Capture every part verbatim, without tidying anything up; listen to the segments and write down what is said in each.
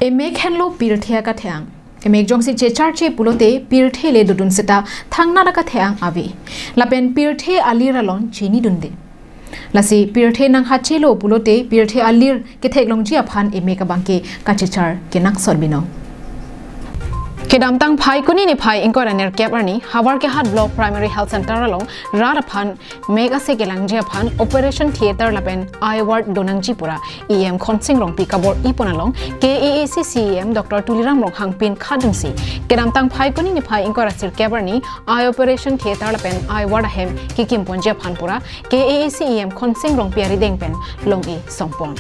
Emek henlo pirthe akathang. Emek jongsi checharche pulote pirthe le dodun seta thangnat akathang ave. Lapen pirthe alir along chinidunde. Lasi pirthe nangkachelo pulote pirthe alir ketheklongji aphan emek abangke kachechar kenangsot binong. Kedamtang Phaikuni niphai ingkoi ra nerkep arni Howraghat Block Primary Health Center along rat aphan mek ase kelangji aphan operation theatre lapen eye ward donangji pura E M Khonsing Rongpi kabor-ipon along K A A C C E M Doctor Tuliram Ronghang pin khadunsi kedamtang Phaikuni niphai ingkoi ra sirkep arni eye operation theatre lapen eye ward ahem kikimponji aphan pura K A A C E M Khonsing Rongpi arideng pen long-e songpon.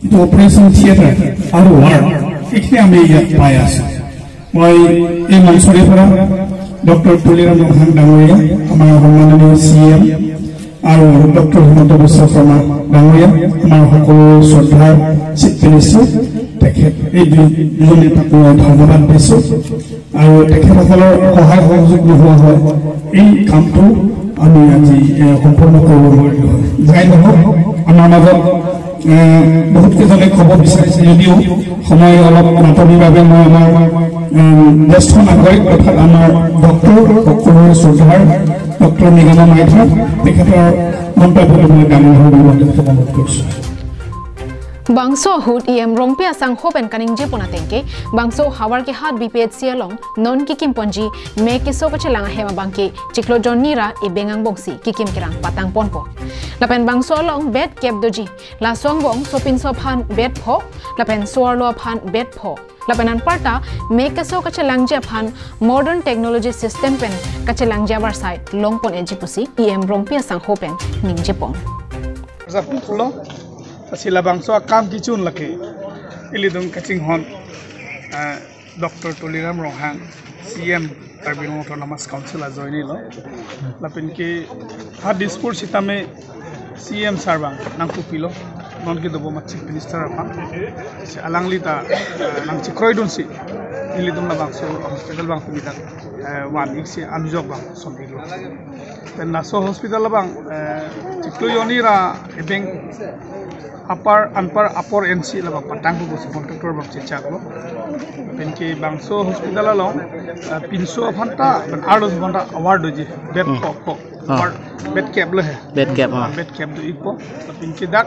এইটো operation theatre আৰু ৱাৰ্ড, এইখিনি আমি ইয়াত পাই আছো। মই এই মঞ্চৰে পৰা ডক্টৰ তুলিৰাম ৰংহাং ডাঙৰীয়া, আমাৰ সন্মাননীয় চি ই এম, আৰু ডক্টৰ হিমন্ত বিশ্ব শৰ্মা ডাঙৰীয়া, আমাৰ সকলো শ্ৰদ্ধাৰ চিফ মিনিষ্টাৰ, তেখেত এই দুই- দুজনে তাক মই ধন্যবাদ দিছো। আৰু তেখেতসকলৰ সহায় সহযোগ নোহোৱা হয় এই কামটো আমি আজি, এ, সম্পূৰ্ণ কৰিব নোৱাৰিলো হয়। যাই নহওক, আমাৰ মাজত, এ, বহুত কেইজনে ক'ব বিচাৰিছে যদিও সময় অলপ নাটনিৰ বাবে মই আমাৰ, এ, জ্যেষ্ঠ নাগৰিক অৰ্থাৎ আমাৰ ডক্টৰ, সকলোৰে শ্ৰদ্ধাৰ ডক্টৰ নিগমা মাইথা, তেখেতৰ মন্তব্যটো মই ডাঙৰ হৈ দিব তেখেতক অনুৰোধ কৰিছো। Bangso ahut E M Rongpi asangho pen kaningjepon atengke, bangso Howraghat B P H C along non kikimponji mek keso kachelang ahem abangke chiklo jonni ra ebeng angbongsi kikim kerang patangponpo. Lapen bangso along bed kep doji, laso angbong sopinso aphan bed pho, lapen so-arlo aphan bed pho. Lapen anparta mek keso kachelangji aphan modern technology system pen kachelangji avarsai longpon-eji pusi E M Rongpi asangho pen ningjepon. Sa phulo, lasi labangso akam kechun lake ilitum kachinghon, eh, Doctor Tuliram Ronghang, C E M Karbi Anglong Autonomous Council ajoine lo. Lapen ke ha Dispur sitame C E M sir abang nangkupilo, non kedobom a Chief Minister aphan. Si alangli ta, eh, nangchekroidunsi ilitum labangso hospital abang pini dak, eh, van-ik si anjok abang son-iklo. Pen laso hospital abang, eh, chiklo jonni ra ebeng apar anpar apor ensi labang patangpo pusi contractor abang chechaklo. Pen ke bangso hospital along, eh, pinso aphanta, pen arloso aphanta award doji, bed Ah. pho pho. Ah. Award, bed kep lo he. Bed kep, ah. Bed kep do-ikpo. Pen ke dak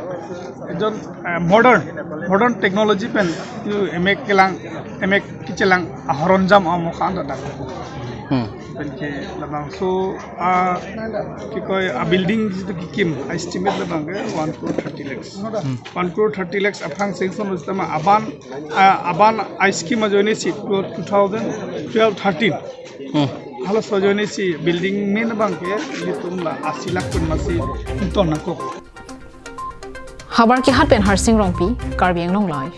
ejon, eh, modern, modern technology pen tu emek kelang, emek kechelang ahoronjam amo khan dak. Hmm. Pen ke labangso, ah, ki koi, a building jitu kikim, a estimate labang ke one crore thirty lakhs. Hmm. One crore thirty lakhs aphrang sanction lo sitame aban, ah, aban a scheme ajoine si two thousand twelve thirteen. Hmm. Halaso ajoine si building main abangke ilitum la asi lakh pen masi ington nangkok. Howraghat pen Harsing Rongpi, Karbi Anglong Live.